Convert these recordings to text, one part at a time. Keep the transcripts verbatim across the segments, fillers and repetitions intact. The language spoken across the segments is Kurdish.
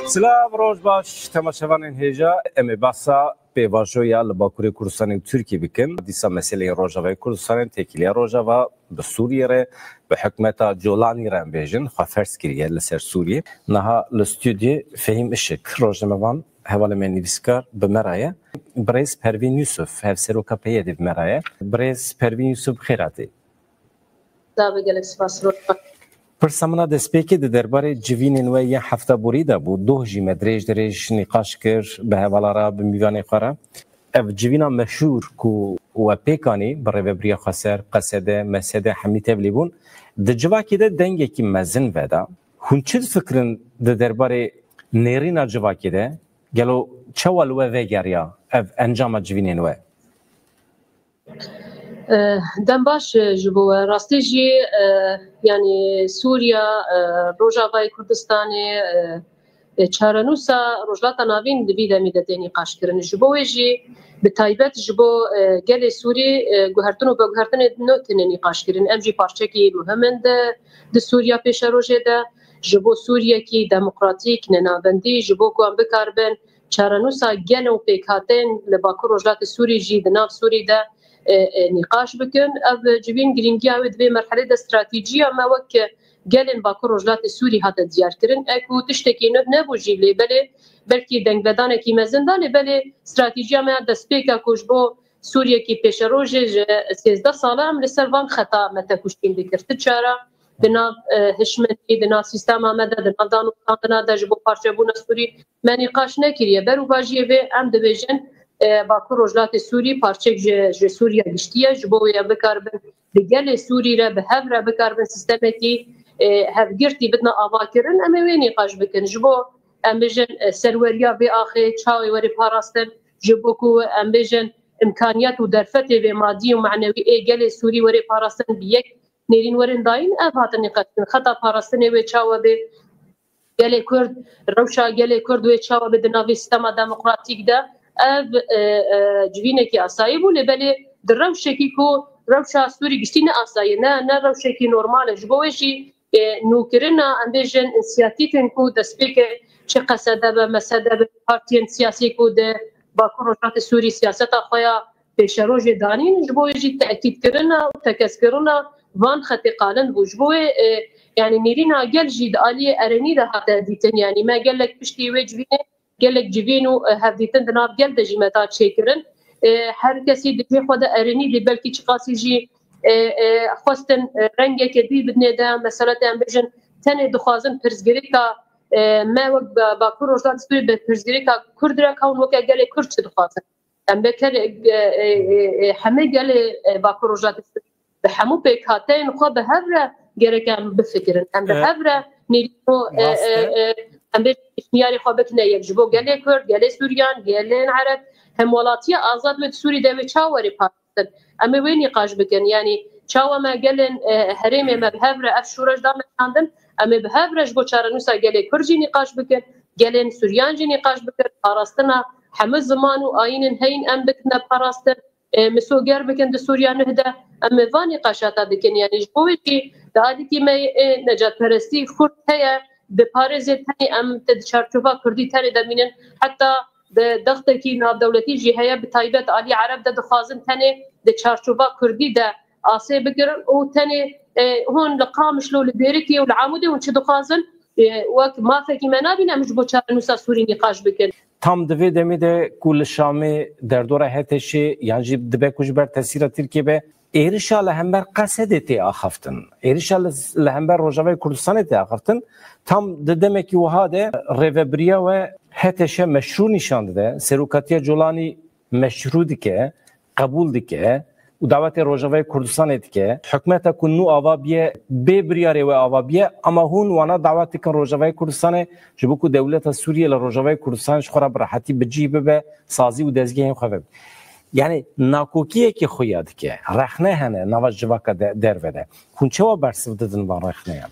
Silav, roj baş, temaşevanên hêja. Em ê behsa pêvajoya li Bakurê Kurdistanê û Tirkiyê bikin. Dîsa meseleyên Rojavayê Kurdistanê, têkiliya Rojava bi Sûriyê re, bi hikûmeta Colanî re em bêjin, xwe ferz kiriye li ser Sûriyê. Niha li stûdyê Fehîm Işik, rojnamevan, hevalê me nivîskar bi me re ye. Birêz Pervîn Yusuf, hevseroka P Y D'ê bi me re ye. Birêz Pervîn Yusuf, bi xêr hatî. Tabi, gelek spas, roj baş. Pirsa min a destpêkê di derbarê civînên we yên hefta borî de bû. Doh jî me dirêj dirêj nîqaş kir bi hevala re, bi mîvanê xwe re. Ev civîna meşhûr ku we pêk anî bi rêvebiriya xweser, Qesede, Mesede, hemî tevlî bûn. Di civakê de dengekî mezin veda. Hûn çi difikirin di derbarê nêrîna civakê de? Gelo çawa li we vegeriya ev encama civînên we? Eh, dem baş, eh, ji bo we. Rastî jî, eh, yanî Sûriya, eh, Rojavayê Kurdistanê, eh, eh, çarenûsa Rojhilata Navîn di vî demî de tê nîqaşkirin. Ji bo wê jî bi taybet ji bo, eh, gelê Sûrî, eh, guhertin û veguhertinê nû têne nîqaşkirin. Em jî parçekî muhim in di, di Sûriya pêşerojê de. Ji bo Sûriyekî demokratîk, nenavendî, ji bo ku em bikaribin çarenûsa gel û pêkhateyên li Bakur Rojhilatê Sûrî jî di nav Sûrî de, e, e, nîqaş bikin. Ev civîn girîngiya wê di vê merhelê de stratejîya me wek gelên Bakur Rojhilatê Sûrî hate diyarkirin. E ku tiştekî nû nebû jî lê belê belkî dengvedanekî mezin da, lê belê stratejîya me ya destpêka ku ji bo Sûriyekî pêşerojê ji sêzdeh sala em li ser van xeta me tekuşîn dikir. Ti çara di nav, e, hişmendî, di nav sîstema me de, di nav danûstandina de ji bo parçebûna Sûrî me nîqaş nekiriye. Ber û bajiyê vê em dibêjin, e, Bakur Rojhilatê Sûrî parçek ji, ji Sûriya giştî ye. Ji bo wê em bikaribin bi gelê Sûrî re bi hev re bikaribin sîstemekî, e, hevgirtî bidine avakirin, em ê wê nîqaş bikin. Ji bo em bêjin, e, serweriya vê axê çawa were parastin, ji bo ku em bêjin imkaniyet û derfetê vê madî û manewî ê gelê Sûrî were parastin bi yek nêrîn werin dayîn, ev hatin nîqaşkirin. Xeta parastinê wê çawa bê, gelê Kurd, rewşa gelê Kurd wê çawa bê di navê sîstema demokratîk de, ev, e, e, civînekî asayî bû, lê belê di rewşekî ku rewşa Sûrî giştî ne asayî, ne, ne rewşekî normal e. Ji bo wê jî, e, nûkirina, em bêjin, însiyatîfên ku destpêkê çi Qesede be, Mesede be, partiyên siyasî ku di Bakur Rojhilatê Sûrî siyaseta xwe ya pêşerojê danîn, ji bo wê jî tekîdkirina û tekeskirina van xetê qalin bû. Ji bo wê, e, yanî nêrîna gel jî di aliyê erênî de hate dîtin. Yanî me gelek piştî wê civînê, gelek civîn û, e, hevdîtin di nav gel de jî me da çêkirin. E, her kesî di cihê xwe de erênî dî, belkî çiqasî jî, e, e, xwestin, e, rengeke dî bidinê de, mesela te em bêjin, tenê dixwazin pirsgirêka, e, me wek Ba-, Bakur Rojhilatê Sûrî bi pirsgirêka Kurd re kewin, weke gelê Kurd çi dixwazin. Em bi ker-, e, e, e, e, hemê gelê, e, Bakur Rojhilatê Sûrî bi hemû pêkhateyên xwe bi hev re gerek em bifikirin. Em bi E, hev re nêrîno, e, e, rast e. e, em bê pêşniyarê xwe bikine yek ji bo gelê Kurd, gelê Suryan, gelên Ereb, hemwelatiya azad wê di Sûrî de wê çawa were parastin. Em ê wê nîqaş bikin. Yanî çawa me gelên, e, herêmê me bi hev re ev şûreş da meşandin, em ê bi hev re ji bo çarenûsa gelê Kurd jî nîqaş bikin. Gelên Suryan jî nîqaş bikin. Parastina hemû ziman û ayînên heyîn em bikine parastin. E, misoger bikin di Sûriya Nuh de, em ê van nîqaşata dikin. Yanî ji bo wê jî di alîkî me, e, necatperestî xurt heye, diparêzê tenê em te di çarçova Kurdî tenê de mînin. Heta di dextekî navdewletî jî heye, bi taybet alî Ereb de dixwazin tenê di çarçova Kurdî de asê bigirin û tenê, e, hûn li Qamişlo, li Dêrikê û li Amûdê hûn çi dixwazin? E, wek mafekî me nabîne em ji bo çarenûsa Sûrî nîqaş bikin. Tam di vê demê de ku li Şamê derdora HTŞê yan jî dibe ku ji ber tesîra Tirkiyê be, êrişa li hember Qesedê tê axaftin. Êrişa li, li hember Rojavayê Kurdistanê tê axaftin. Tam di demekî wiha de rêvebiriya we HTŞ meşrû nîşan dide. Serokatiya Colanî meşrû dike, qebûl dike û dawetê Rojavayê Kurdistanê dike. Hikûmeta ku nû ava biye, bê biryarê we ava biye, ama hûn wana dawet dikin Rojavayê Kurdistanê ji bo ku dewleta Sûriyê li Rojavayê Kurdistanê ji xwe re bi rehetî bi cih bibe, sazî û dezgehên xwe vebe. Yanî nakokiyekê xuya dike, rexne hene nava civaka de, derve de. Hûn çawa bersiv didin van rexneyan?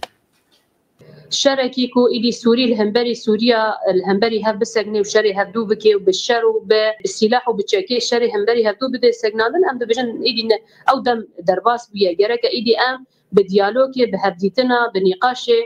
Şerekî ku êdî Sûrî li hemberî Sûriya, li hemberî hev bisekine û şerê hevdû bike û bi şer û bi, bi sîlah û bi çekê şerê hemberî hevdû bide sekinandin, em dibêjin êdî ne, ew dem derbas bûye. Gereke êdî em bi diyalogê, bi hevdîtina, bi nîqaşê,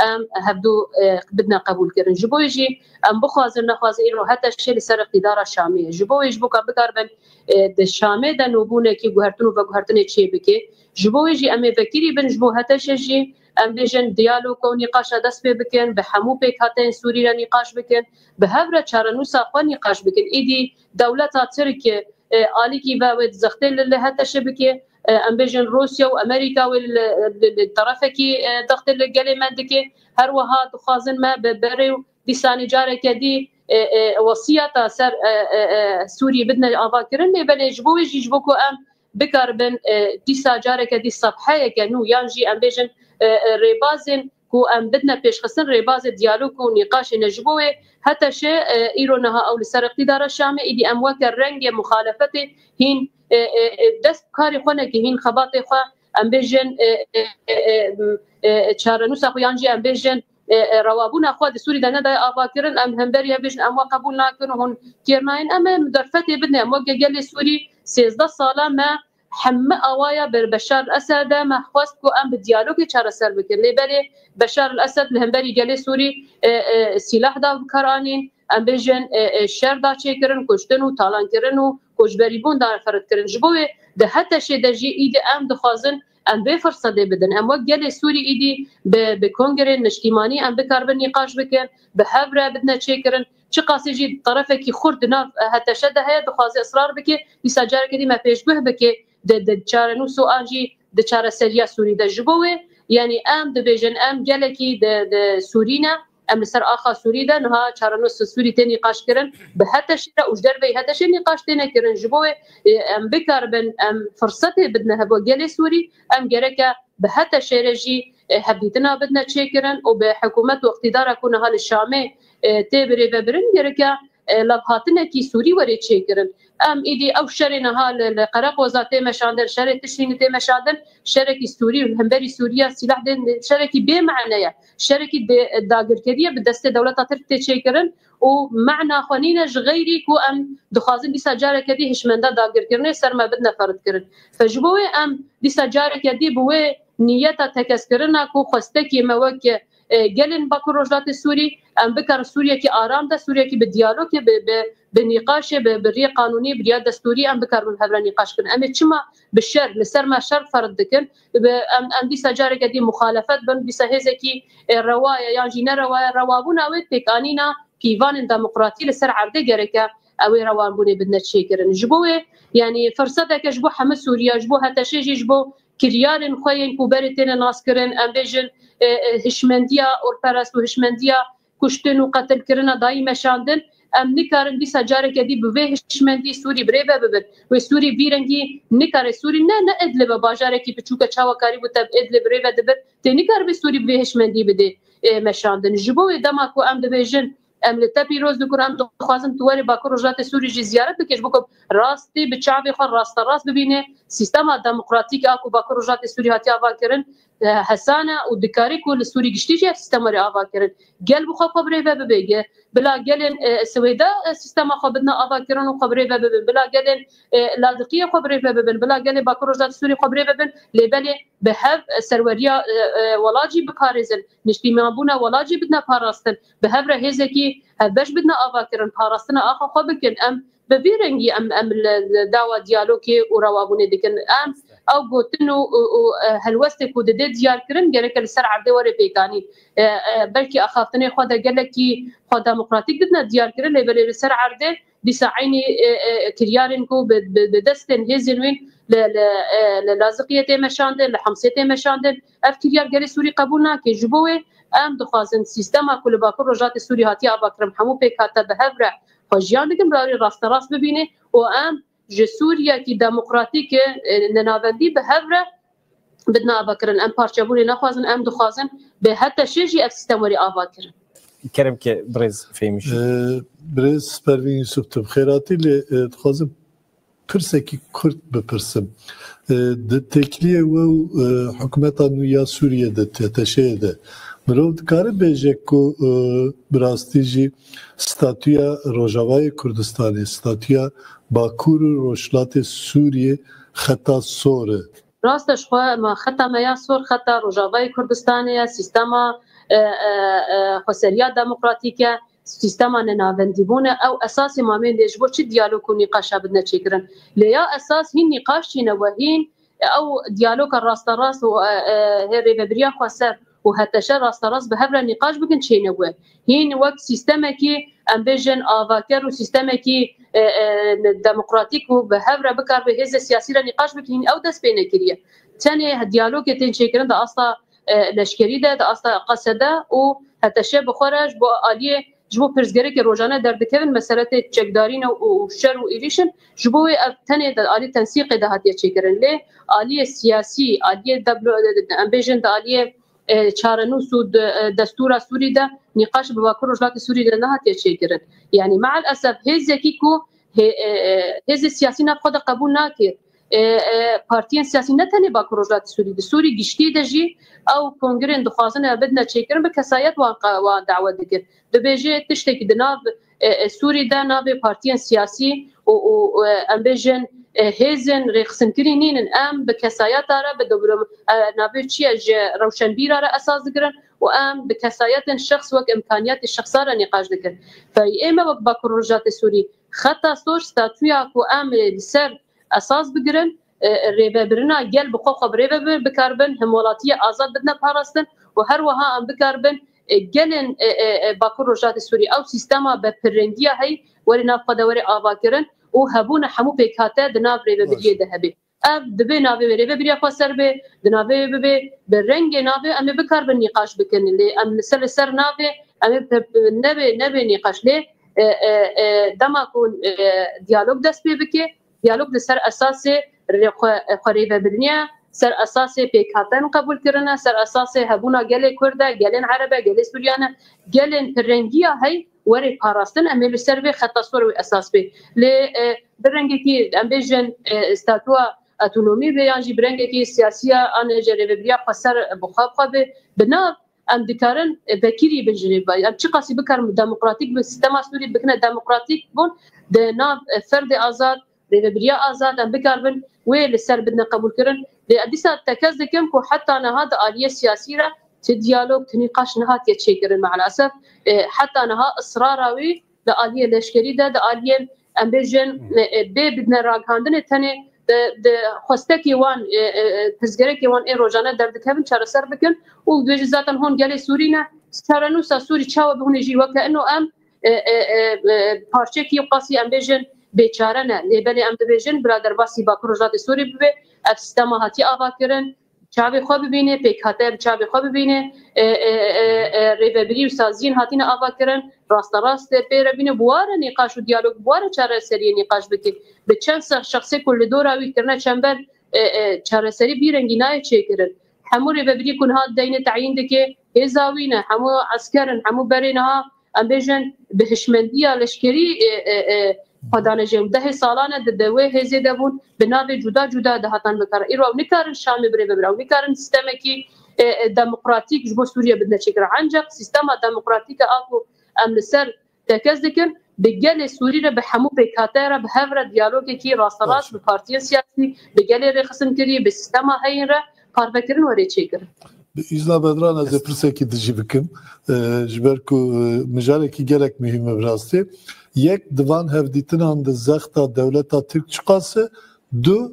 em hevdu, e, bidine qebûlkirin. Ji bo wê jî em bixwazin nexwazin îro HTŞ li ser îqtîdara Şamê ye. Ji bo wê ji bo ku em bikaribin, e, di Şamê de nûbûnekî guhertin û veguhertinê çêbike. Ji bo wê jî em ê vekirî bin ji bo HTŞ jî, em bêjin diyalog û nîqaşa dest pê bikin, bi hemû pêkhateyên Sûrî re nîqaş bikin, bi hev re çarenûsa xwe nîqaş bikin. Îdî dewleta Tirk, e, alîkî ve wê zextê li, li HTŞ bike, e, em bêjin Rûsya û Amerîka wê li, li, li terefekî, e, zextê li gelê me dike. Her wiha dixwazin me bi berê û dîsanî careke dî, e, e, wesiyeta ser, e, e, e, Sûriyê bidine avakirin. Lê belê ji bo wê jî, ji bo ku em bikaribin, e, dîsa careke dî sefheyeke nû yan jî em bêjin, e, e, rêbazên ku em bidine pêşxistin, rêbazê diyalog û nîqaşê ne. Ji bo wê HTŞ, e, îro niha ew li ser îqtîdara Şamê, îdî em weke rengê muxalefetê hîn, e, e, e, dest karê xwe neke, hîn xebatê xwe, em bêjin, e, e, e, e, e, çarenûsa xwe yan jî em bêjin, e, e, rewabûna xwe di Sûrî de nedaye avakirin, em hemberî hev bêjin, em we qebûl nakin û hûn kêr nayên. Em ê derfetê bidin, em weke gelê Sûrî sêzdeh sala me hemî awaya ber Beşar el-Esed e, me xwest ku em bi diyalogê çareser bikin. Lê belê Beşar el-Esed li hemberî gelê Sûrî, e, e, sîlah da bi kar anîn, em bêjin, e, e, şer da çêkirin, kuştin û talankirin û koçberîbûn da ferz kirin. Ji bo wê di HTŞê de jî îdî em dixwazin em vê firsedê bidin. Em wek gelê Sûrî îdî bi, bi kongrên niştîmanî em bikaribin nîqaş bikin, bi hev re bidine çêkirin. Çiqasî jî terefekî xurt di nav HTŞ de heye, dixwaze israr bike, dîsa careke dî me pêşguh bike, di, di çarenûs û an jî di çareseriya Sûrî de. Ji bo wê, yanî em dibêjin, em gelekî di, di Sûrî ne, em li ser axa Sûrî de, niha çarenûsa Sûrî tê nîqaşkirin, bi HTŞ re û ji derveyî HTŞê nîqaş têne kirin. Ji bo wê, e, em bikaribin, em firsetê bidine hebo gelê Sûrî, em gereke bi HTŞê re jî, e, hevdîtina bidine çêkirin û bi hikûmet û îqtîdara ku niha li Şamê, e, tê birêvebirin, gereke, e, levhatinekî Sûrî were çêkirin. Em îdî ew şerê niha li, li Qereqoza tê meşandin, şerê Tişrînê tê meşandin, şerekî Sûrî, hemberî Sûriya sîlah dên, şerekî bê mane ye. Şerekî dê, dagirkeriye bi destê dewleta Tirk tê çêkirin û mana xwe nîne ji xeyrî ku em dixwazin dîsa careke dî hişmenda dagirkirinê ser me bidine ferz kirin. Fe ji bo wê em dîsa careke dî bi wê niyeta tekeskirina ku xwestekê me wek, e, gelên Bakur Rojhilatê Sûrî, em bikarin Sûriyekî aram de, Sûriyekî bi diyalogê, bi, bi, bi nîqaşê, bi, bi riyê qanûnî, bi riya destûrî em bikarin hev re nîqaş kirin. Em ê çima bi şer, li ser me şer ferz dikin? Bi, em, em dîsa careke dî muxalefet bin, dîsa hêzekî, e, rewa ye yan jî nerewa ye, rewabûna wê pêkanîna pîvanên demokratî li ser erdê gereke ew ê rewabûnê bidine çêkirin. Ji bo wê, yanî firseteke ji bo hemû Sûriya, ji bo HTŞê jî, ji bo kiryarên xwe yên ku berê têne naskirin, em bêjin, e, e, hişmendiya orperest û hişmendiya kuştin û qetilkirina dayî meşandin, em nikarin dîsa careke dî bi vê hişmendî Sûrî birêve bibin. Wê Sûrî vî rengî nikare, Sûrî ne, ne Idlib e, bajarekî biçûk e, çawa karîbû te bi Idlib birêve dibin, tê nikaribe Sûrî bi vê hişmendî bidê, e, meşandin. Ji bo wê dema ku em dibêjin, em li te pîroz dikin, em dixwazin tu werî Bakur Rojhilatê Sûrî jî ziyaret bike, ji bo ku rastî bi çavê xwe rasterast bibîne sîstema demokratîk a ku Bakur Rojhilatê Sûrî hatiye avakirin, e, hesane û dikarî ku li Sûrî giştî jî ev sîstem were avakirin. Gel bi xwe xwe birêve bibe. Ge-, bila gelên, e, Swêde, e, sîstema xwe bidine avakirin û xwe birêve bibin. Bila gelên, e, Ladiqiyê xwe birêve bibin. Bila gelê Bakur Rojhilatê Sûrî xwe birêve bibin. Lê belê bi hev, e, serweriya, e, e, welat jî biparêzin. Niştîmanbûna welat jî bidine parastin. Bi hev re hêzekî hevbeş bidine avakirin, parastina axa xwe bikin. Em bi vî rengî em, em li, li dawa diyalogê û rewabûnê dikin. Em ew gotin û, û, û, e, helwestê ku didê diyarkirin gereke li ser erdê were pêkanîn. E, e, belkî axaftinê xwe de gelekî xwe demokratîk didine diyarkirin, lê belê li ser erdê dîsa eynî, e, e, kiryarên ku bi, bi, bi destên hêzên wîn li, li, e, li Laziqiyê tê meşandin, li Hemsê tê meşandin. Ev kiryar gelê Sûrî qebûl nake. Ji bo wê em dixwazin sîstema ku li Bakur Rojhilatê Sûrî hatiye avakirin, hemû pêkhate bi hev re xwe jiyan dikin, bi rastî rasterast bibîne û em ji Sûriyekî demokratîk, e, nenavendî bi hev re bidine avakirin. Em parçebûnê naxwazin, em dixwazin bi HTŞê jî ev sîstem were avakirin. Kerem ke birêz Fehmî jî. Ee, birêz Pervîn Yusuf, tu bi xêr hatî, lê, e, dixwazim pirsekî kurt bipirsim. E, di têkiliyê we û, e, hikûmeta nû ya Sûriyê de, TTŞ'yê de, mirov dikare bêje ku, e, bi rastî jî statûya Rojavayê Kurdistanê, statûya Bakur û Rojhilatê Sûriyê xeta sor e? Rast e, ji xwe me xeta me ya sor, xeta Rojavayê Kurdistanê ye, sîstema, e, e, e, xweseriya demokratîk e, sîstema nenavendîbûn e. Ew esasê mamên lê ji bo çi diyalog û nîqaşa bidine çêkirin? Lê ya esas hîn nîqaş çîne we hîn ew diyaloga rasterast û, e, e, hê rêvebiriya xweser û H T Ş rasterast bi hev re nîqaş bikin çêne we. Hîn wek sîstemekî, em bêjin, avaker û sîstemekî, e, e, demokratîk û bi hev re bikaribe hêzê siyasî re nîqaş bikin, hîn ew dest pê nekiriye. Tenê diyalogê tên çêkirin di asta, e, leşkerî de, di asta qesede û H T Ş bi xwe re ji bo aliyê, ji bo pirsgirêkê rojane derdikevin, mesele tê çekdarî ne û, û şer û êrîş in. Ji bo wê ev tenê di alî tensîqê de hatiye çêkirin. Lê aliyê siyasî, aliyê deblo-, em bêjin di aliyê, e, çarenûs û di, e, destûra Sûrî de nîqaş bi Bakur Rojhilatê Sûrî de nehatiye çêkirin. Yanî meelesef hêzekî ku hê-, e, e, hêzê siyasî nav xwe de qebûl nake, e, e, partiyên siyasî ne tenê Bakur Rojhilatê Sûrî, di Sûrî giştî de jî ew kongirên dixwazin ev bidine çêkirin, bi kesayet wan qe-, wan dawet dikin. Dibêje tiştekî di nav, e, e, Sûrî de navê partiyên siyasî û, û, e, em bêjin, e, hêzên rêxistinkirî nînin. Em bi kesayeta re, bi diplom-, e, navê çi ye, ji rewşenbîra re esas digirin û em bi kesayetên şexs wek imkaniyetê şexsa re nîqaş dikin. Fey ê me wek Bakur Rojhilatê Sûrî xeta sor, statûya ku em ê li ser esas bigirin, e, rêvebirina gel bi xwe xwe bi rê ve bi-, bikaribin, hemwelatiyê azad bidine parastin û her wiha em bikaribin, e, gelên, e, e, e, Bakur Rojhilatê Sûrî ew sîstema bepirrengiya heyî were nav xwe de were avakirin û hebûna hemû pêkhate di nav rêvebiriyê de hebe. Ev dibe navê wê rêvebiriya xweser be, di navê wê bibe, bi rengê navê em ê bikaribin nîqaş bikin. Lê em li ser, li ser navê em ê pe-, pe-, nebe, nebe nîqaş. Lê, e, e, e, dema ku, e, diyalog dest pê bike, diyalog li ser esasê rê-, xwe-, xwerêvebiriniye, ser esasê pêkhatin qebûl kirine, ser esasê hebûna gelê Kurd e, gelên Ereb e, gelê Suryan e, gelên pirrengiya hey were parastin, em ê li ser vê xeta sor wê esas bê. Lê, e, bi rengekî, em bêjin, e, statûa otonomî bê yan jî bi rengekî siyasiya an jî rêvebiriya xweser bi xwe bi xwe bê, bi nav em dikarin, e, vekirî bin ji rê ve. Em çiqasî bikarin demokratîk bin, sîstema Sûrî bikine demokratîk bûn, di nav, e, ferdê azad, rêvebiriya azad em bikaribin wê li ser bidine qebûlkirin. Lê ez dîsa tekez dikim ku heta niha di aliyê siyasî re ti diyalog, ti nîqaş nehatiye çêkirin meelesef. E, heta niha israra wî di aliyê leşkerî de, di aliyê, em bêjin, e, e, bê bidine ragihandinê tenê di, di xwestekê wan, e, e, e, pirsgirêkê wan ê rojane derdikevin çareser bikin û dibêjin zaten hûn gelê Sûrî ne, çarenûsa Sûrî çawa bi hûn ê jî weke ino em, e, e, e, e, parçekî qasî em bêjin bêçare ne. Lê belê em dibêjin bira derbasî Bakur Rojhilatê Sûrî bibe, ev sîstema hatiye avakirin, çavê xwe bibîne, pêkhate bi çavê xwe bibîne, e, e, e, e, rêvebirî û saziyên hatine avakirin, rasterast pê re bîne, bi wa re nîqaş û diyalog, bi wa re çareseriyê nîqaş bike. Bi çend se-, şexsê ku li dora wî kirine çember, e, e, çareserî bî rengî nayê çêkirin. Hemû rêvebirî ku niha dideyne teyîn dike, hêza wî ne, hemû esker in, hemû berê niha em bêjin, bi hişmendiya leşkerî, e, e, e, xwe dane jê. Dehê salan e di, di wê hêzê de bûn, bi navê cuda cuda dihatan bikarin. Îro ew nikarin Şamê bi rê ve birin. Ew nikarin sîstemekî, e, e, demokratîk ji bo Sûriye bidine çêkirin. Ancak sîstema demokratîk e a ku em li ser tekez dikin, bi gelê Sûrî re, bi hemû pêkhate re, bi hev re diyalogekî rasterast, bi partiyên siyasî, bi gelê rêxistinkirî, bi sîstema heyîn re parvekirin were çêkirin. Bi îzna Bedran, ez ê pirsekî dijî bikim. E, ji ber ku, e, mijarekî gelek muhîm e bi rastî. Yek, di van hevdîtinan de zexta dewleta Tirk çiqas e? Du,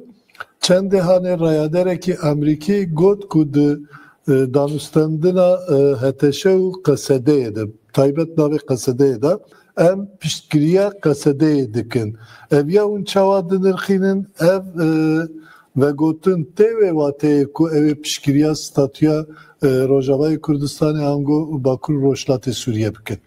çendê hanê rayaderekî Amerîkî got ku di, e, danûstendina, e, H T Ş û Q S D'yê de, taybet navê Q S D'yê de, em piştgiriya Q S D'yê dikin. Ev ya hûn çawa dinirxînin? Ev, e, vegotin tê wê wateyê ku ew ê piştgiriya statûya, e, Rojavayê Kurdistanê ango Bakur Rojhilatê Sûriye bikin?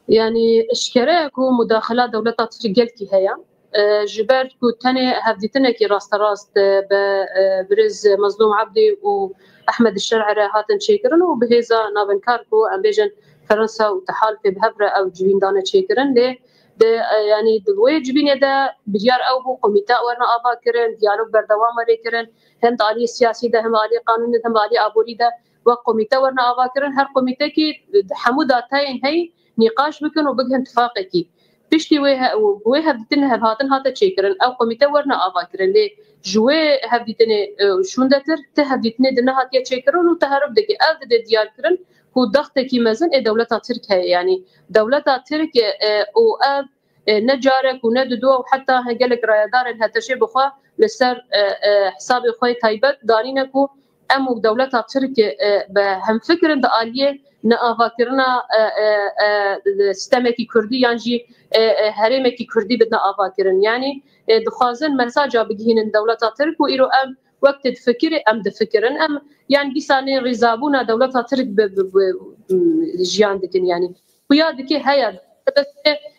Yanî eşkere ye ku mudaxila dewleta Tirk gelkî heye. E, ji ber ku tenê hevdîtinekî rasterast, e, bi, e, birêz Mezlûm Ebdî û Ehmed Şer'e re hatin çêkirin û bi hêza navinkar ku em bêjin Fransa û Tehalifê bi hev re ew civîn dane çêkirin. Lê di, e, yanî di wê civînê de biryar ew bû, komîte werine avakirin, diyalog berdewam were kirin, hem di aliyê siyasî de, hem aliyê qanûnî de, hem aliyê aborî de wek komîte werine avakirin. Her komîtekî hemû datayên heyî nîqaş bikin û bigihin tifaqekî. Piştî wê he-, wê hevdîtin hevhatin hate çêkirin. Ew komîte werine avakirin. Lê ji wê hevdîtinê, e, şûndetir, ti hevdîtinê di nehatiye çêkirin û teherûf dike. Ev dide diyarkirin, ku dextekî mezin ê dewleta Tirk heye. Yanî dewleta Tirk, e, û ev, e, ne carek û ne didu û heta gelek rayedarên H T Ş'ê bi xwe li ser, e, e, hesabê xwe yê taybet danîne ku em û dewleta Tirk, e, bi hemfikir in di aliyê neavakirina, e, e, e, sîstemekî kurdî yan jî, e, e, herêmekî kurdî bidine avakirin. Yanî, e, dixwazin mesaja bigihînin dewleta Tirk û îro em wek tê difikirê em difikirin. Em, yan dîsa nê rîzabûna dewleta Tirk bi, bi, bi, jiyan dikin. Yanî xuya dike heye.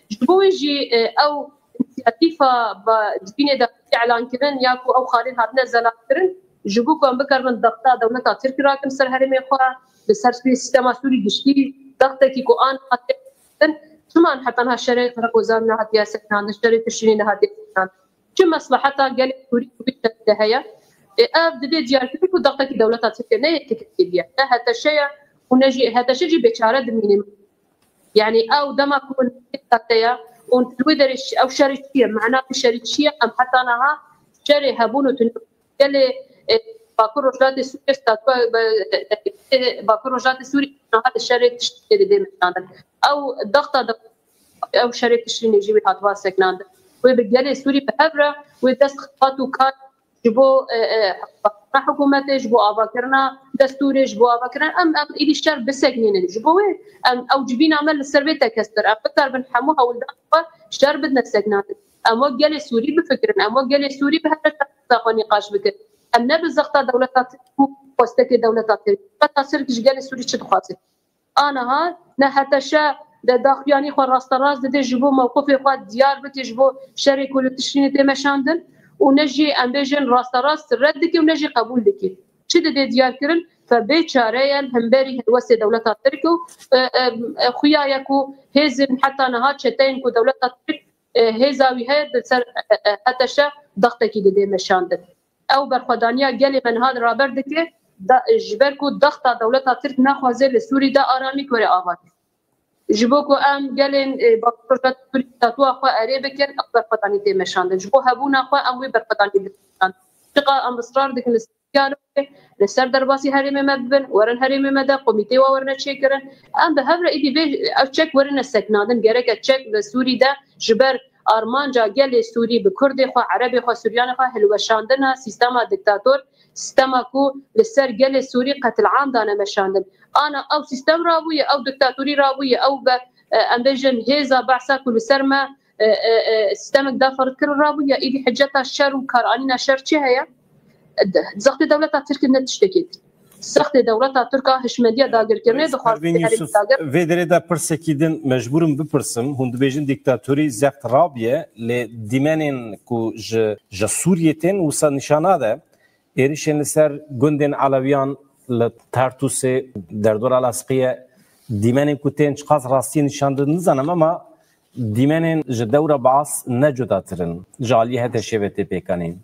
Ji bo wê jî, e, ew însiyatîfa ba civînê de elan kirin ya ku ew xalên hatine zelalkirin, ji bo ku em bikaribin dexta dewleta Tirk rakin ser herêmê xwe, li ser sîstema Sûrî giştî, dextekî ku an hatiye kirin, çima heta niha şerê Qereq Ozan nehatiye sekinandin, şerê Tişrînê nehatiye sekinandin. Çi mesleheta gelê Sûrî di wî şerî de heye? E, ev didê diyarkirin ku dextekî dewleta Tirkiye ne yekî Tirkiye ye, ne H T Ş ye û ne jî H T Ş jî bêçare dimîne. Yanî ew dema ku hate ye û li wê derê ş-, ew şerê çi ye? Mena wî şerê çi ye? Em heta niha şerê hebûn û tune gelê, e, Bakur Rojhilatê Sûriyê, statûa, e, e, Bakur Rojhilatê Sûriyê niha di şerê Tişrînê de dê meşandin. Ew dexta de, ew şerê Tişrînê jî wê hatiba sekinandin. Wê bi gelê Sûrî bi hev re wê dest xebat û kar ji bo, e, e, hikûmetê, ji bo avakirina destûrê, ji bo avakirina em, em êdî şer bisekinînin. Ji bo wê em ew civîna me li ser vê tekestir. Em bikaribin hemû hewldan xwe şer bidine sekinandin. Em wek gelê Sûrî bifikirin. Em wek gelê Sûrî bi hev re şer xwe nîqaş bikin. Em ne bi zexta dewleta Tirk û xwestekê dewleta Tirk. Dewleta Tirk ji gelê Sûrî çi dixwaze? Aniha ne H T Ş de daxuyanî xwe rasterast dide ji bo mewqifê xwe diyar bike ji bo şerê ku li Tişrînê tê meşandin û ne jî em bêjin rasterast red dike û ne jî qebûl dike. Çi dide diyar kirin? Fe bê çare ye li hemberî helwestê dewleta Tirk û, e, e, e, xuya ye ku hêzên heta niha çeteyên ku dewleta Tirk, e, hêza wî heye di ser, e, e, H T Ş dextekî dide meşandin. Ew berxwedaniya gelê me niha li raber dike, da, ji ber ku dexta dewleta Tirk naxwaze li Sûrî de aramî were ava. Ji bo ku em gelên, e, Bakur Rojhilatê Sûrî statûa xwe erê bikin, ew berxwedanî tê meşandin. Ji bo hebûna xwe em wê berxwedanî bikin. Çiqa em israr dikin li ser diyalogê, li ser derbasî herêmê me bibin, werin herêmê me de komîtê wa werine çêkirin. Em bi hev re êdî vê ev çek werine sekinandin. Gereke çek li Sûrî de ji ber armanca gelê Sûrî bi Kurdê xwe, Erebê xwe, Suryanê xwe, hilweşandina sîstema diktator, sîstema ku li ser gelê Sûrî qetilam dane meşandin. Ana ew sîstem rabûye, ew diktatorî rabûye, ew be, e, em bêjin hêza behsa ku li ser me, e, e, e, sîstemek da ferz kirin rabûye, êdî hiceta şer û karanîna şer çi heye? Zextê dewleta Tirk ne tiştekê. Zextê dewleta Tirk a hişmendiya dagirkirinê dixwaze Pervîn Yusuf, dagir. Vê derê de pirsekî din mecbûr im bipirsim. Hûn dibêjin dîktatorî zext rabiye, lê dîmenên ku ji, ji Sûriyê tên wisa nîşana de êrişên li ser gundên Elewiyan li Tartûsê, derdora Lasqiyê, dîmenên ku tên çiqas rastiyê nîşan didin nizanim, ema dîmenên ji dewra Baas ne cudatir in. Ji aliyê H T Ş'ê ve tê pêkanîn.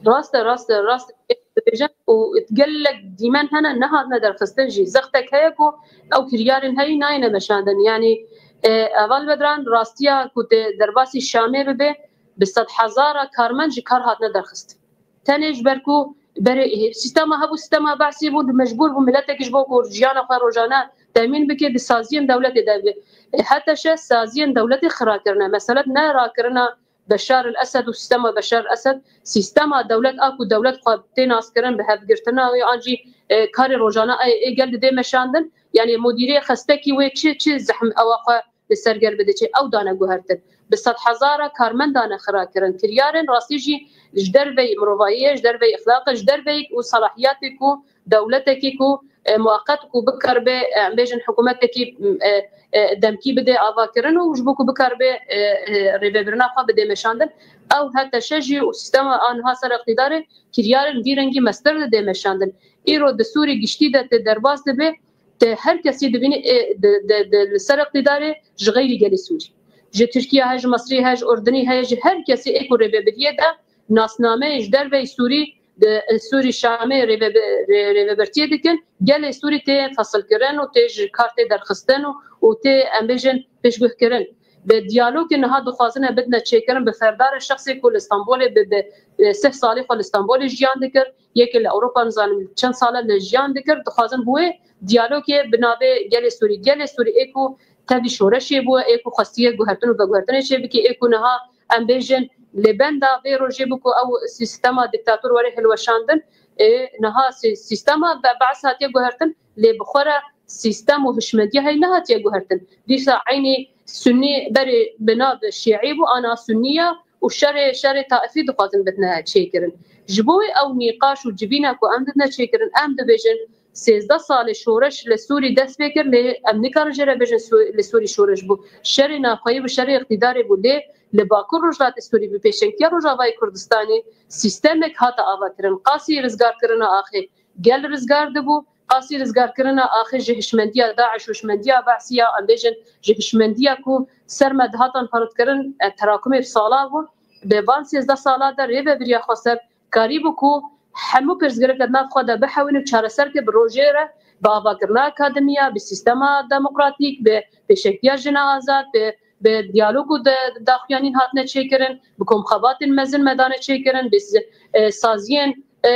Rast e, rast e, rast e. Dibêjin û gelek dîmen hene nehatine derxistin jî. Zextek heye ku ew kiryarên heyî nayêne meşandin. Yanî, e, heval Bedran, rastiya ku tê derbasî Şamê bibe, bi sedhezara karmend ji kar hatine derxistin. Tenê ji ber ku berê, e, sîstema hebû, sîstema behsî bû, mecbûr bû miletek ji bo ku jiyana xwe rojane temîn bike, di saziyên dewletê de be. E, H T Ş saziyên dewletê xira kirine. Mesele ne rakirina Beşar el Esed û sîstema Beşar el Esed, sîstema dewlet a ku dewlet xwe tê naskirin bi hevgirtina wê an jî, e, karê rojane a ê gel didê meşandin. Yanî mudîrê xestekî wê çi, çi zehm ewa xwe li ser gel bide çi, ew dane guhertin. Bi sedhezara karmend dane xira kirin. Kiryarên rastî jî ji derveyî mirovahiyê, ji derveyî exlaqê, ji derveyî û selahiyatê ku dewletekî ku, e, muweqet ku bikaribe, e, em bêjin hikûmetekî, e, e, demkî bide avakirin û ji bo ku bikaribe, e, e, rêvebirina xwe bide meşandin. Ew H T Ş jî û sîstema a niha ser îqtîdarê kiryarên vî rengî mestir dide meşandin. Îro di Sûrî giştî de tê derbas dibe, te her kesî dibînî, e, di, di, di, li ser îqtîdarê ji xeyrî gelê Sûrî. Ji Tirkiye he, ji Misrî he, ji Urdunî he, ji her kesî ê ku rêvebiriyê de nasnameyê ji derveyî Sûrî di, e, Sûrî Şamê rêvebe-, rê-, rêvebirtiyê dikin, gelê Sûrî tê fesilkirin û tê ji kar tê derxistin û, û tê, em bêjin, pêşguhkirin. Bi diyalogê niha dixwazine bidine çêkirin bi ferdarê şexsê ku li Stenbolê bi, bi, e, sih salî xwe li Stenbolê jiyan dikir, yekê li Ewropa nizanim çend sale li jiyan dikir, dixwazin bi wê diyalogê bi navê gelê Sûrî. Gelê Sûrî ê ku tevî şoreşê bû, ê ku xwestiye guhertin û veguhertinê çê bike, ê ku niha em bêjin li benda vê rojê bû ku ew sîstema diktator were hilweşandin, ê niha sî-, sîstema be-, Be'es hatiye guhertin, lê bi xwe re sîstem û hişmendiya heyî nehatiye guhertin. Dîsa eynî Sunnî berê bi nav Şîî bû, ana Sunnî ya û şerê, şerê taifî dixwazin bidine çêkirin. Ji bo wê ew nîqaş û civîna ku em didine çêkirin, em dibêjin sêzdeh salê şoreş li Sûrî dest pê kir, lê em nikarin jê re bêjin Sû-, li Sûrî şoreş bû. Şerê navxweyî bû, şerê îqtîdarê bû, lê li Bakur Rojhilatê Sûrî bi pêşengtiya Rojavayê Kurdistanê sîstemek hate avakirin. Qasî rizgarkirina axê gel rizgar dibû, qasî rizgarkirina axê ji hişmendiya DAIŞ û hişmendiya Be'sî ya, em bêjin ji hişmendiya ku ser me dihatan parutkirin, e, terakumê bi sala bû. Bi van sêzdeh sala de rêvebiriya xweser karîbû ku hemû pirsgirêk di nav xwe de bihewîne û çareser ke bi rojê re bi avakirina akademiya, bi sîstema demokratîk, bi pêşengtiya jina azad, bi, bi diyalog û de, daxuyanîn hatine çêkirin, bi komxebatên mezin me dane çêkirin, bi s-, e, saziyên, e,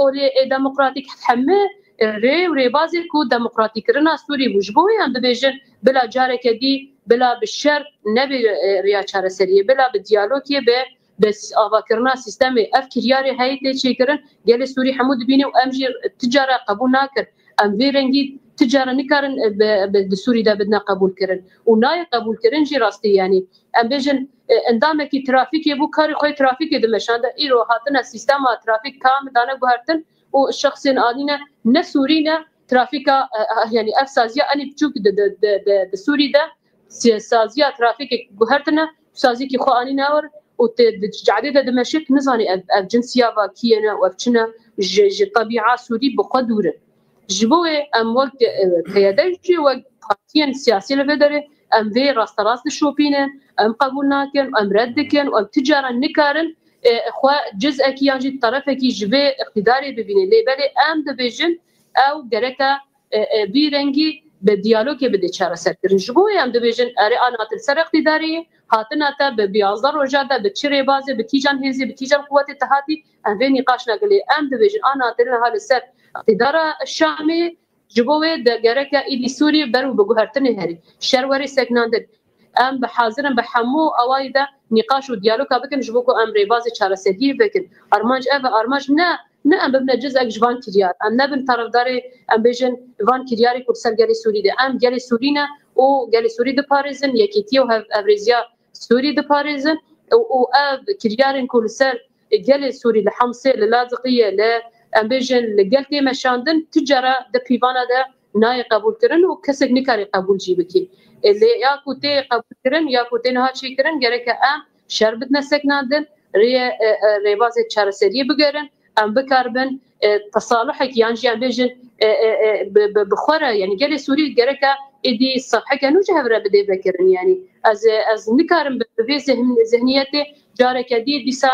olê ê demokratîk, hemû rê û rêbazê ku demokratîkirina Sûrî bû. Ji bo wê em dibêjin bila careke dî, bila bi şer nebê, e, rêya çareseriyê, bila bi diyalogê be, bi s-, avakirina sîstemê. Ev kiryarê heyî tê çêkirin, gelê Sûrî hemû dibîne û em jî ti cara qebûl nakin. Em vê rengî ti cara nikarin, e, bi, bi, di Sûrî de bidine qebûlkirin. Û nayê qebûlkirin jî rastî, yanî em bêjin, e, endamekî trafîkê bû, karê xwe yê trafîkê dimeşande. Îro hatine sîstema trafîk tam dane guhertin û şexsên anîne ne Sûrî ne trafîka, e, e, yanî ev saziya enî biçûk di, di, di, di, di Sûrî de si-, saziya trafîkê guhertine, saziyekî xwe anîne wir û tê di cadê de dimeşik, nizanî ev, ev cinsiya va kî ye ne û ev çi ne, ji, ji tebîa Sûrî bi xwe dûr in. Ji bo wê em wek, e, P Y D jî wek partiyên siyasî li vê derê em vê rasterast dişopînin, em qebûl nakin, em red dikin û em ti caran nikarin, e, xwe cizekî yan jî terefekî ji vê îqtîdarê bibînin. Lê belê em dibêjin ew gereke, e, e, vî rengî bi diyalogê bide çareserkirin. Ji bo wê em dibêjin, erê, an hatin ser îqtîdarê, hatine te bi, bi yazdeh roja de, bi çi rêbazê, bi kîjan hêzê, bi kîjan quwetê te hatî, em vê nîqaş nekin. Lê em dibêjin, an hatin niha li ser îqtîdara Şamê, ji bo wê de gereke êdî Sûrî ber û bi guhertinê herî. Şer werê seknandin. Em bi hazir in bi hemû awayî de nîqaş û diyaloga bikin, ji bo ku em rêbazê çareseriyê vekin. Armanc ev e, armanc ne, ne em bibine cizek ji van kiryar. Em nebin tarafdarê, em bêjin, van kiryarê ku li ser gelê Sûrî de. Em gelê Sûrî ne û gelê Sûrî diparêzin, yekîtiye û hev-, hevrêziya Sûrî diparêzin û, û ev kiryarên ku li ser gelê Sûrî li Hemsê, li Laziqiyê, li, em bêjin, li gel tê meşandin, tu cara di pîvana de nayê qebûlkirin û kesek nikare qebûl jî bikî. E, lê ya ku tê qebûlkirin, ya ku tê niha çêkirin, gereke em şer bidine seknandin, rêye, e, e, rêbazê çareseriyê bigerin, em bikaribin, e, tesaluhek yan jî em bêjin, e, e, e, bi, bi, bi xwe re, yanî gelê Sûrî gereke êdî sefheke nû ji hev re bidê vekirin. Yanî ez, ez nikarim bi, bi vê zihn-, zihniyetê careke dî dîsa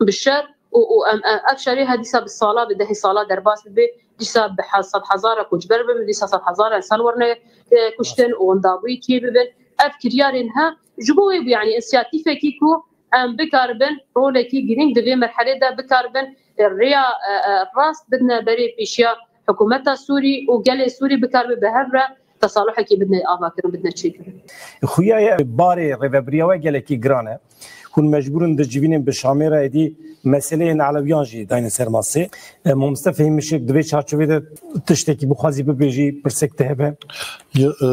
bi şer û, û em, em, ev şerê he dîsa bi sala, bi dehê sala derbas bibe, dîsa bi he-, sed hezara koçber bibin, dîsa sed hezara insan werine, e, kuştin û wendabûyî çê bibin. Ev kiryarên he ji bo wê bû, yanî însiyatîfekî ku em bikaribin rolekî girîng di vê merhelê de bikaribin, e, rêya, e, e, rast bidine berê pêşiya hikûmeta Sûrî û gelê Sûrî bikaribe bi hev re tesaluhekî bidine avakirin, bidine çêkirin. Xuya ye barê rêvebiriya we gelekî giran e. Hûn mecbûr in di civînên bi Şamê re êdî meseleyên Elewiyan jî dayne ser masê. E, Mamoste Fehîm Mişek, di vê çarçovê de tiştekî bixwazî bibêjî, pirsek te hebe? Ya, e,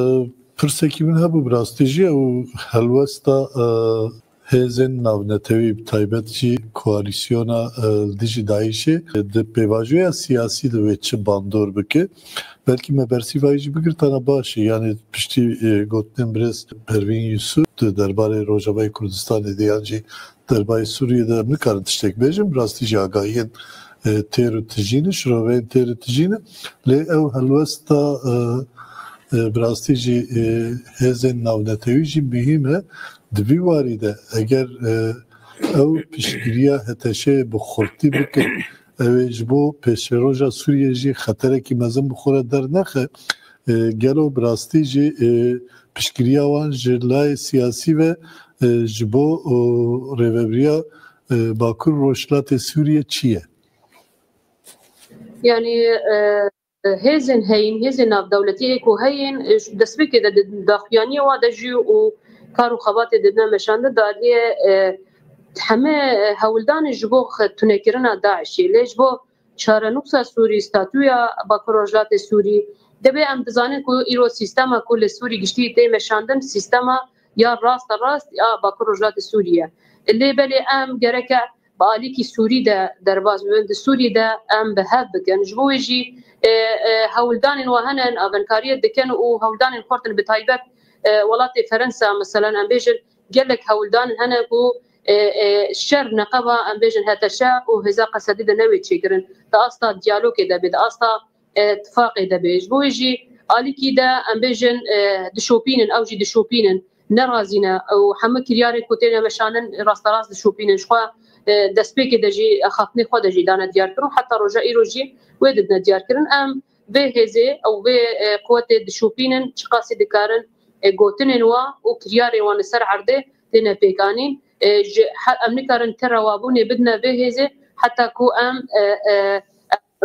pirsekî min hebû, bi rastî jî ew helwesta, e, hêzên navnetewî, bi taybet jî koalîsyona, e, li dijî DAIŞê, e, di pêvajoya siyasî de wê çi bandor bike? Belkî me bersîvayî jî bigirtana baş e. Yanî piştî, e, gotinên birêz Pervîn Yusuf di derbarê Rojavayê Kurdistanê de yan jî derbarê Sûriyê de em nikarin tiştek bêjin. Bi rastî jî agahiyên, e, têr û tijî ne, şiroveyên têr û tijî ne. Lê ew helwesta, e, e, bi rastî jî, e, hêzên navnetewî jî muhîm e. Di vî warî de eger, e, ew piştgiriya HTŞ'ê bi xurtî bikin, ew ê ji bo pêşeroja Sûriyê jî xeterekî mezin bi xwe re dernexe, E, gelo bi rastî jî, e, piştgiriya wan ji layê siyasî ve, e, ji bo, o, rêvebiriya, e, Bakur Rojhilatê Sûriyê çi ye? Yani, e, hêzên heyîn, hêzên navdewletî ê ku heyîn, e, ji destpêkê de di daxuyaniyê wa de jî û kar û xebatê didine meşandin, daliye, e, heme, e, hewldanê ji bo xe-, tunekirina DAIŞê. Lê ji bo çarenûsa Sûrî, statûya Bakur Rojhilatê Sûrî, dibê em dizanin ku îro sîstema ku li Sûrî giştî tê meşandin, sîstema ya raste rast ya Bakur Rojhilatê Sûrî ye. Lê belê em gereke bi alîkî Sûrî de derbas bibin, di Sûrî de em bi hev bikin. Ji bo wê jî, e, e, hewldanên wa hene, avenkariyê dikin û hewldanên xurt in, bi taybet, e, welatê Ferensa, meselen, em bêjin, gelek hewldan hene ku, e, e, şer neqeba, em bêjin, H T Ş û hêza Qesedî de newê çêkirin. Di asta diyalogê de bê, di asta, e, tifaqê de bê. Ji bo wê jî alîkî de, em bêjin, e, dişopînin, ew jî dişopînin, nerazî ne û hemû kiryarên ku têne meşandin rasterast dişopînin. Ji xwe, e, destpêkê de jî, xaptinê xwe de jî dane diyarkirin û heta roja îro jî wê didine diyarkirin. Em vê hêzê ew vê, e, quwetê dişopînin, çiqasî dikarin, e, gotinên wa û kiryarên wan li ser erdê têne pêkanîn. E, ji he-, em nikarin ti rewabûnê bidine vê hêzê heta ku em, e, e,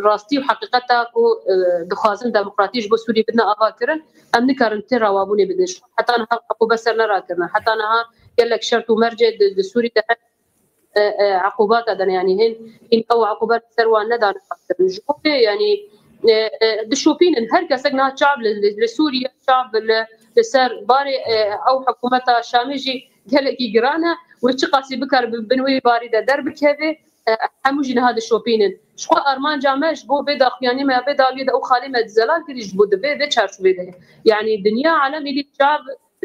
rastî û heqîqeta ku, e, dixwazin demokratî ji bo Sûrî bidine ava kirin, em nikarin ti rewabûnê bidin. Heta niha eqûbe ser nerakirine. Heta niha gelek şert û mercê di, di Sûrî de hene, e, e, eqûbata dene, yanî hên, hîn ew eqûbe ser wan nedane ava kirin. Ji bo vê, yanî, e, e, dişopînin. Her kesek niha çav li, li, li Sûriye, çav li, li ser barê, e, ew hikûmeta Şamê jî gelekî giran e. Wê çiqasî bikar bi bin wê barî de derbikeve, e, hemû jî niha dişopînin. Ji xwe armanca me ji bo vê daxuyanî me ya vê dawiyê de û xalê me zelal kirî ji bo di vê, vê çarçovê de ye. Yanî dinya alem êdî çav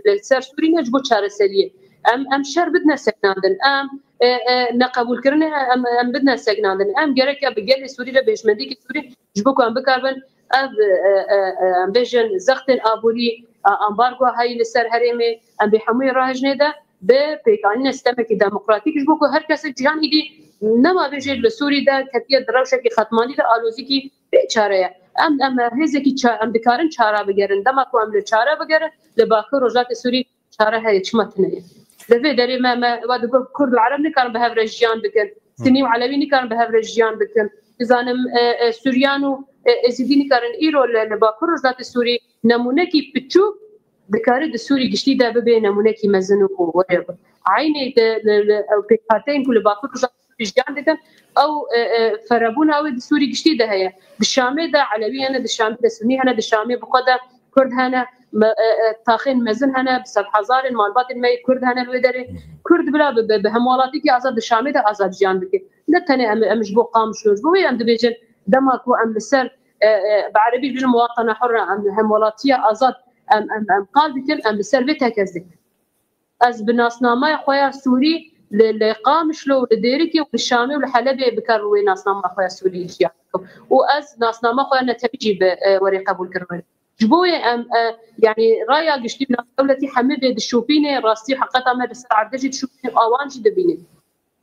li ser Sûrî ne ji bo çareseriyê. Em, em şer bidine sekinandin. Em, e, e, neqebûlkirinê em, em bidine sekinandin. Em gereke bi gelê Sûrî re, bi hişmendîkê Sûrî ji bo ku em bikarbin ev, e, e, e, em bêjin zextên aborî, a, ambargo heyî li ser herêmê, em bê hemûyê rahêjinê de bi pêkanîna sîstemekî demokratîk ji bo ku her kesek cîhan êdî nema vê jê li Sûrî de ketiye di rewşekî qetmanî de alozîkî bê çare ye. Em, em hêzekî ça-, em dikarin çara bigerin. Dema ku em li çare bigerin, li Bakur Rojhilatê Sûrî çare heye, çima tune ye? Li vê derê me, me, we digot Kurd û Ereb nikarin bi hev re jiyan bikin. Sinî û Elewî nikarin bi hev re jiyan bikin. Dizanim, e, e, Suryan û, e, Êzidî nikarin. Îro li, li Bakur Rojhilatê Sûrî nemûnekî piçûk dikare di Sûrî giştî de bibe nemûnekî mezin û were bi. Eynê de li, li, ew pêkhateyên ku li Bakur Rojhilatê Sûrî jiyan dikin, ew, e, e, ferebûna wê di Sûrî giştî de heye. Di Şamê de Elewî hene, di Şamê de Sunî hene, di Şamê bi xwe de Kurd hene, me, e, e, taxên mezin hene, bi sedhezarên malbatên me yê Kurd hene li wê derê. Kurd bila bi, bi, bi hemwelatîkî azad di Şamê de azad jiyan bike. Ne tenê em, em ji bo Qamişlo, ji bo wê em dibêjin dema ku em li ser, e, e, bi erebî dibêjin muwatana hurra, em hemwelatiya azad em, em, em qal dikin, em li ser vê tekez dikin. Ez bi nasnameya xwe ya Sûrî li, li Qamişlo û li Dêrikê û li Şamê û li Helebê bi kar wê nasnameya xwe ya Sûrî jiyan dikim. Û ez nasnameya xwe ya netewî jî bi, e, werê qebûl kirine. Ji bo wê em, e, yanî raya giştî û navdewletî hemî vê dişopîne, rastî heqeta me li ser erdê jî dişopîne û awan jî dibîne.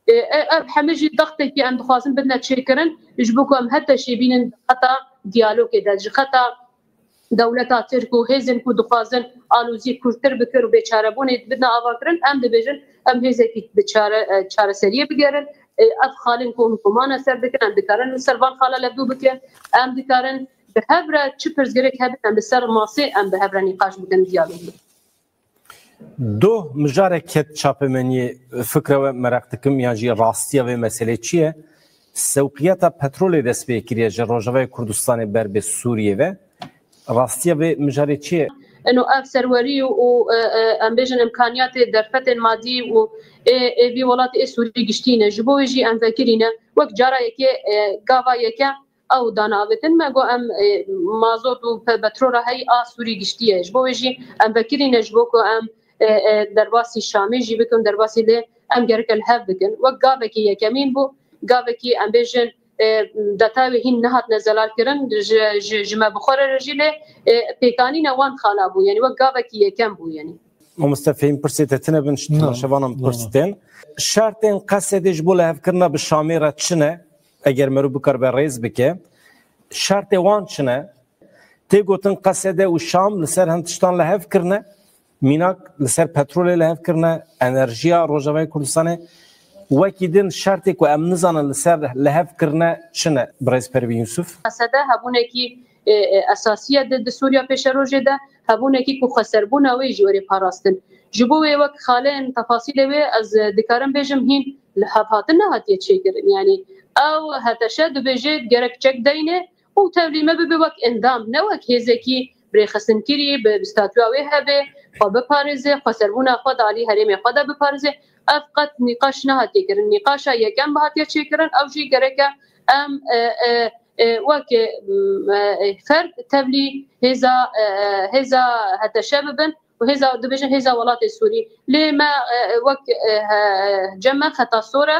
E, e, ev hemî jî dextekî em dixwazin bidine çêkirin, ji bo ku em heta şêbînin xeta diyalogê de, ji xeta dewleta Tirk û hêzên ku dixwazin alozî kûrtir bikin û bêçarebûnê bidine avakirin, em dibêjin, em hêzekî bi çare, e, çareseriyê bigerin. E, ev xalên ku hûn komana ser dikin, em dikarin li ser van xala levdû bikin, em dikarin bi hev re çi pirsgirêk hebin, em li ser masê em bi hev re nîqaş bikin, diyalog bikin. Doh, mijarek ket çapemeniyê, fikra we meraq dikim, yan jî rastiya vê meselê çi ye? Sewqiyata petrolê dest pê kiriye ji Rojavayê Kurdistanê ber bi Sûriyê ve. Rastiya vê mijarê çi ye? Eno ev serwerî û, e, e, em bêjin imkaniyatê derfetên madî û ê, ê vî welatê ê Sûrî giştî ne. Ji bo wê jî em vekirî ne. Wek cara yekê, e, gava yeke ew dane avêtin. Me got em, e, mazot û pe-, petrola heyî a Sûrî giştî ye. Ji bo wê jî em vekirî ne ji bo ku em, e, e, derbasî Şamê jî bikin, derbasî lê em gereke li hev bikin. Wek gavekî yekemîn bû, gavekî em bêjin, e, detayê wê hîn nehatine zelalkirin, ji, ji, ji me bi xwe re jî lê, e, pêkanîna wan xala bû. Yanî wek gavekî yekem bû yanî. Mamoste Fehîm, pirsê te tune bin, ji temaşevanan pirs tên. Şertên Qesedê ji bo lihevkirina bi Şamê re çi ne? Eger meriv bikaribe rêz bike. Şertê wan çi ne? Tê gotin Qesede û Şam li ser hin tiştan li hev kirine, mînak li ser petrolê li hev kirine, enerjiya Rojavayê Kurdistanê. Wekî din şertê ku em nizanin li ser li hev kirine çi ne, birêz Pervîn Yusuf? Qesede hebûnekî, e, e, esasî ye di, di Sûriya pêşerojê de, hebûnekî ku xweserbûna wê jî were parastin. Ji bo wê wek xalên tefasîlê wê ez, e, dikarim bêjim hîn li hev hatin nehatiye çêkirin. Yanî ew heteşe dibêje gerek çek deyne û tevlî me bibe wek endam, ne wek hêzekî bi rêxistinkirî, bi, bi statûya wê hebe, xwe biparêze, xweserbûna xwe di alî herêmê xwe de biparêze. Ev qet nîqaş nehatiye kirin. Nîqaşa yekem bi hatiye çêkirin, ew jî gereke em, e, e, e, wek, e, m, e, ferd tevlî hêza, e, e, hêza heteşe bibin û hêza, dibêjin hêza welatê Sûrî. Lê me, e, e, wek, e, he, cem me xeta sor e,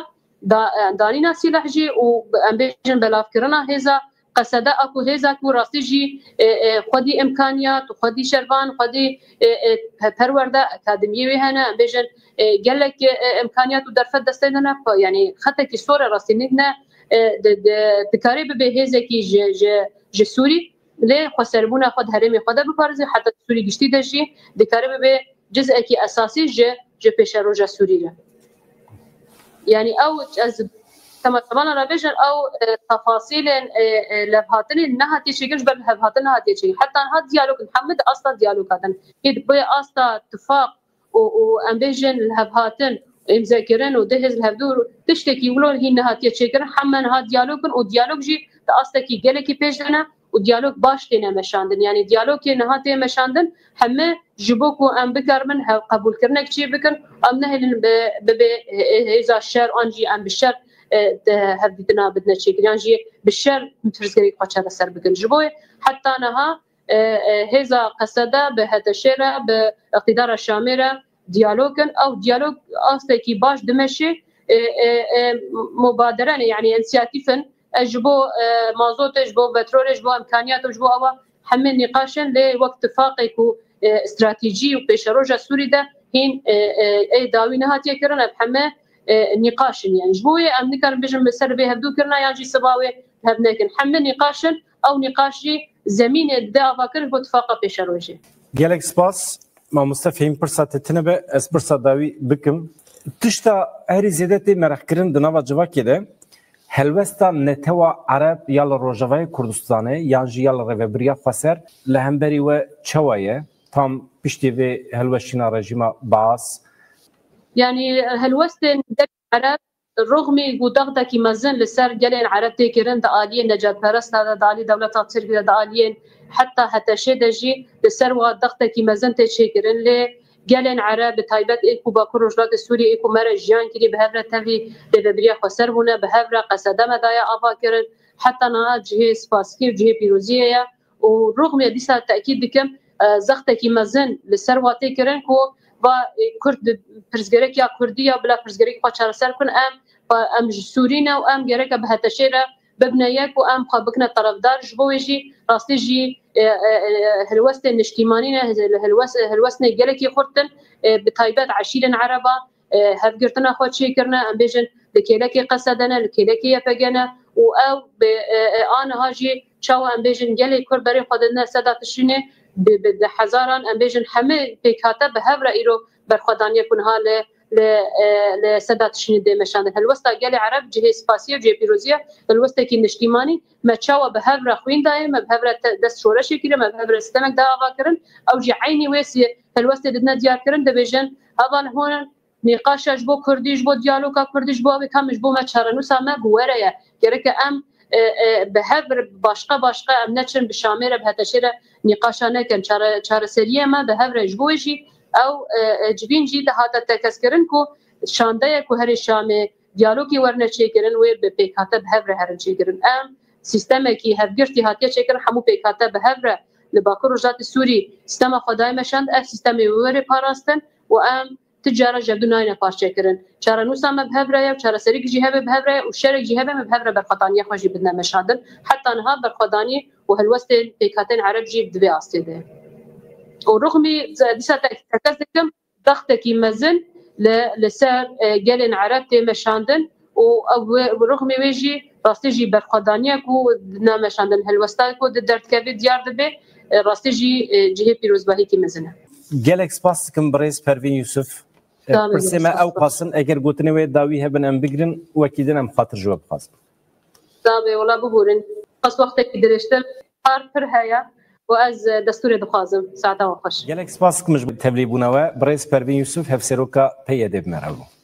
da, e, danîna sîleh jî û em bêjin belavkirina hêza Qesede a ku hêza ku rastî jî, e, e, xwedî imkaniyat û xwedî şervan, xwedî, e, e, pe-, perwerde akademiyê wê hene, em bêjin, e, gelek, e, e, imkaniyat û derfet destê de ne, pa-, yanî xetekî sor e rastî nîk ne, e, di, di, dikarê bibe hêzekî ji, ji, ji Sûrî, lê xweserbûna xwe di herêmê xwe de biparêze, heta di Sûrî giştî de jî dikarê bibe cizekî esasî ji, ji pêşeroja Sûrî re. Yanî ew, ez temaşevanan re bêjin, ew, e, tefasîlên, e, e, levhatinê nehatiye çêkirin, ji ber levhatin nehatiye çêkirin. Heta niha diyalog in, hemû di asta diyaloga din. Ê di asta tifaq û, û em bêjin levhatin, îmzekirin û du hêz li hevdû tiştekî wilo hîn nehatiye çêkirin. Heme niha diyalog in û diyalog jî di astekî gelekî pêş de ne û diyalog baş têne meşandin. Yanî diyalogê niha tê meşandin, heme ji bo ku em bikaribin hev-, qebûlkirinek çê bikin, em nehêlin bi, bibe, e, e, hêza şer an jî em bi şer, e, de hevdîtina bidine çêkir, yan jî bi şer pirsgirêk xwe çareser bikin. Ji bo heta niha, e, e, hêza Qesede bi HTŞ'ê re, bi îqtîdara Şamê re diyalog in. Ew diyalog astekî baş dimeşe, e, e, e, mubadere ne, yanî însiyatîf in. Ez ji bo, e, mazotê, ji bo petrolê, ji bo îmkaniyat û ji bo ewa hemî nîqaş in, lê wek tifaqê ku, e, stratejî û pêşeroja Sûrî de hîn, e, e, ê dawî nehatiye kirin, ev heme, e, nîqaş in. Yanî ji bo wê em nikarin bêjin bi ser vê hevdû kirina yan jî siba wê hev nekin. Hemî nîqaş in, ew nîqaş jî zemînê dide avakirin bo tifaqa pêşerojê. Gelek spas. Mamoste Fehîm, pirsa te tune be, ez pirsa dawî bikim. Tişta herî zêde tê mereqkirin di nava civakê de, helwesta netewa Ereb ya li Rojavayê Kurdistanê yan jî ya li Rêvebiriya Xweser li hemberî we çawa ye? Tam piştî vê helweşîna rejîma Baas. Yanî helwestên gelên Ereb, roxmî ku dextekî mezin li ser gelên Ereb tê kirin, di aliyên necatperesta de, di alî dewleta Tirk de, di aliyên heta HTŞ'ê de jî li ser wa dextekî mezin tê çêkirin. Lê gelên Ereb, bi taybet ê ku Bakur Rojhilatê Sûriyê, ê ku me re jiyan kirî, bi hev re tevî rêvebiriya xweser bûne, bi hev re Qesede me daye ava kirin, heta niha cihê spasî û cihê pîroziyê ye. Û roxmê dîsa tekîd dikim, e, zextekî mezin li ser wa tê kirin ku va, e, Kurd di pirsgirêk ya Kurdî ya bila pirsgirêk xwe çareser bikin, em, em ji Sûrî ne û em gereke bi HTŞ'ê re bibine yek û em xwe bikine terefdar. Ji bo wê jî rastî jî, e, e, e, helwestên niştîmanî ne, hil-, hilwes-, hilwestên gelekî xurt in, e, bi taybet eşîrên Ereba, e, hevgirtina xwe çêkirine, em bêjin li kêlekê Qesede ne, li kêlekê YPG ne û ew bi, e, e, aniha jî çawa em bêjin gelê Kurd berê xwe didine Seda Tişrînê, bi, bi, bi hezaran em bêjin hemî pêkhate bi hev re îro berxwedaniyê ku niha li, li, e, li Seda Tişrînê dê meşandin. Helwesta gelê Ereb cihê spasiyê û cihê pîroziyê, helwestekî niştîmanî, me çawa bi hev re xwîn dayê, me bi hev re te-, dest şoreşê kiriye, me bi hev re sistemek da ava kirin, ew jî eynî wê sî-, helwestê didine diyar kirin, dibêjin, heval hûn nîqaşa ji bo Kurdî, ji bo diyaloga Kurdî, ji bo ew ê ka min ji bo me çarenûsa me bi we re ye. Gereke em, e, e, bi hev re başqa başqa em neçin bi Şamê re, bi HTŞ'ê re nîqaşa nekin. Çare-, çareseriyê me bi hev re ji bo wê jî ew, e, e, civîn jî dihate tekez kirin ku şandeyê ku herê Şamê diyalogê werine çêkirin, wê bi pêkhate bi hev re herin çêkirin. Em sîstemekî hevgirtî hatiye çêkirin, hemû pêkhate bi hev re li Bakur Rojhilatê Sûrî sîstema xwe daye meşand, ev sîstemê wê were parastin û em ti cara ji hevdû nayêne parçekirin. Çarenûsa me bi hev re ye û çareserîk jî hebe bi hev re ye û şerek jî hebe me bi hev re berxwedaniya xwe jî bidine meşandin. Heta niha berxwedanî û helwestên pêkhateyên Ereb jî di vê astê de ye. Û rixmî ze-, dîsa te-, tekez dikim, zextekî mezin li, li ser, e, gelên Ereb tê meşandin û ew wê, rixmê wê jî rastî jî berxwedaniya ku didine meşandin, helwesta ku di derdikeve diyar dibe, E, rastî jî e, cihê pîrozbahîkî mezin e. Gelek spas dikim birêz Pervîn Yusuf. E, Sağ olun, Pirsê me spas, ew qasin, eger gotinê wê dawî hebin em bigrin, wekî din em xatir ji we bixwazin. Tabii, wala biborin. Qas wextekî dirêjtir, kar pir heye û ez e, destûrê dixwazim. Saeta we xweş. Gelek spas dikim ji tevlîbûna we. Birêz Pervîn Yusuf, hevseroka P Y D bi me re bû.